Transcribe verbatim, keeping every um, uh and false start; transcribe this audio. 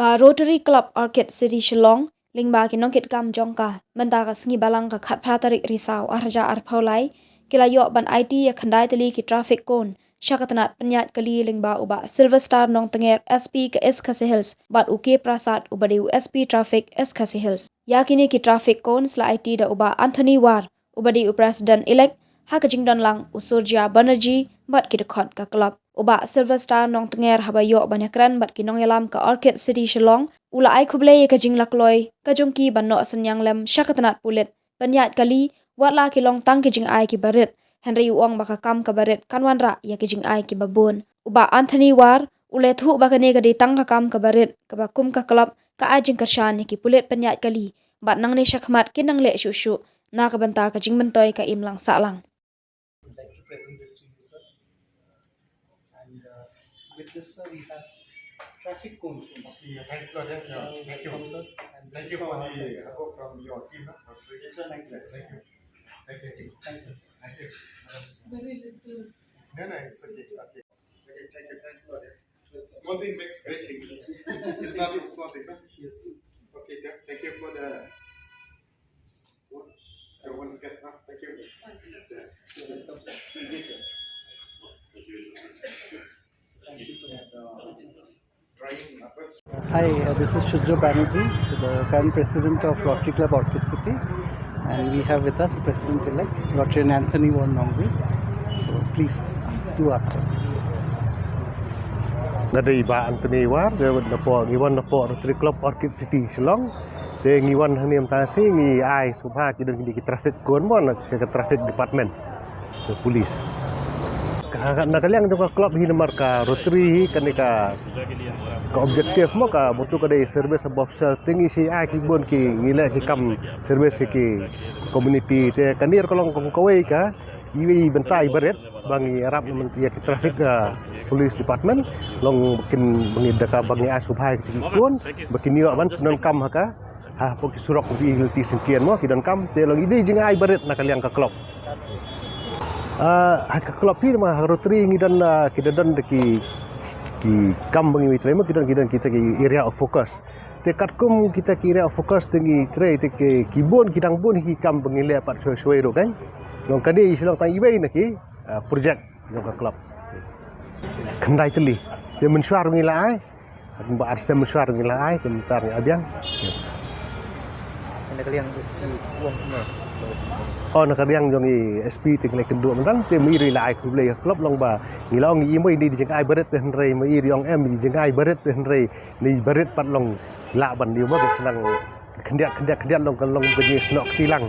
Ka Rotary Club Orchid City Shillong lyngba ki nongkitkam jong ka mynta ka sngi Balang ka khatphra tarik Risaw arhajar arphew lai ki la ïoh ban aiti ïa khyndai tylli ki traffic cone sha ka tnat pynïaid kali lyngba u Bah Silvester Nongtnger, S P ka East Khasi Hills, bad u K Prasad uba dei u S P Traffic East Khasi Hills. Ïa kine ki traffic cones la aiti da u Bah Anthony War uba dei u President Elect, ha ka jingdon lang u Surjya Banerjee bad ki dkhot ka club. U Bah Silvester Nongtnger haba ïoh ban ïakren bad ki nongïalam ka Orchid City Shillong, u la ai khublei ïa ka jinglakloi ka jong ki ban noh synñiang lem sha ka tnat pulit pynïaid kali, wat la ki long tang ki jingai kiba rit, hynrei u ong ba ka kam kaba rit kan wanrah ïa ki jingai kiba bun. U Bah Anthony War u la ïathuh ba kane ka dei tang ka kam kaba rit kaba kum ka club ka ai jingkyrshan ïa ki pulit pynïaid kali, bad nangne shakhmat kin nang leh shuh shuh na ka bynta ka jingmyntoi ka imlang sahlang. Would like to present this to you, sir. And uh, with this, sir, we have traffic cones. Yeah, thanks a lot. Yeah, yeah. Thank you. Come, sir. And this Thank is you for from our the side. Hard work from your team. Huh? Yes, sir. Thank you. Yes, thank you. Thank you. Thank you, sir. Thank you. Very little. No, no, it's okay. Okay. Okay, thank you. Thanks a lot. Yeah. Small thing makes great things. It's not a small thing, huh? Yes, sir. Okay, th- thank you for the One second, huh? Thank you. Thank you, sir. Thank you so much. Uh, trying my best. Hi, uh, this is Shujjo Banerjee, the current president of Rotary Club Orchid City, and we have with us the president-elect, Rotarian Anthony War Nongwi. So please ask, do ask, sir. Nga dei Bah Anthony War, nga wan napoh, ngi wan napoh Rotary Club Orchid City, Shillong. Te ngi wan hangne mynta shi ngi ai sngewbha ki don kine ki traffic cone mo na ka traffic department, ka police. Ka, ka, na ka liang jong ka club hi namar ka Rotary hi kane ka, ka objective mo ka motto ka dei service above self. Te ngi shi ai ki bun ki ngi leh ki kam service ki community. Te kane ka long kawei ka iwei bynta iba rit ba ngi ïarap na mynta ïa ki traffic, ah, police department, long ba kin ba ngi da ka ba ngi ai sngewbha ïa ki cone ba kin ïoh ban pyndonkam ha ka, hapoh ki surok ba ki lynti syngkien mo ki donkam. Te long i dei jingai ba rit na ka liang ka club. Ah, ha ka club hi ma ha Rotary ngi don, ah, ki don da ki, ki kam ba ngi trei mo ki don, ki don kita ki area of focus. Te katkum kita ki area of focus te ngi trei te ki, ki bun ki dang bun ki kam ba ngi leh pat shwai shwai ruh kan. Long kane i shu long tang iwei na ki, ah, project jong ka club. Khyndai tylli. Te mynshuwa ruh ngi la ai. Ba ar snem mynshuwa ruh ngi la ai te mynta ngi ai biang. Te na ka liang S P u ong kumno? Oh, na ka liang jong i S P te ngi la kynduh mynta te ma i ruh i la ai khublei ïa ka club long ba ngi la ong i mo i dei jingai ba rit te hynrei ma i ruh i ong em i jingai ba rit te hynrei i ba rit pat long lah ban ïoh mo ka shnong khyndiat khyndiat khyndiat long ka long ka jingsnoh kti lang.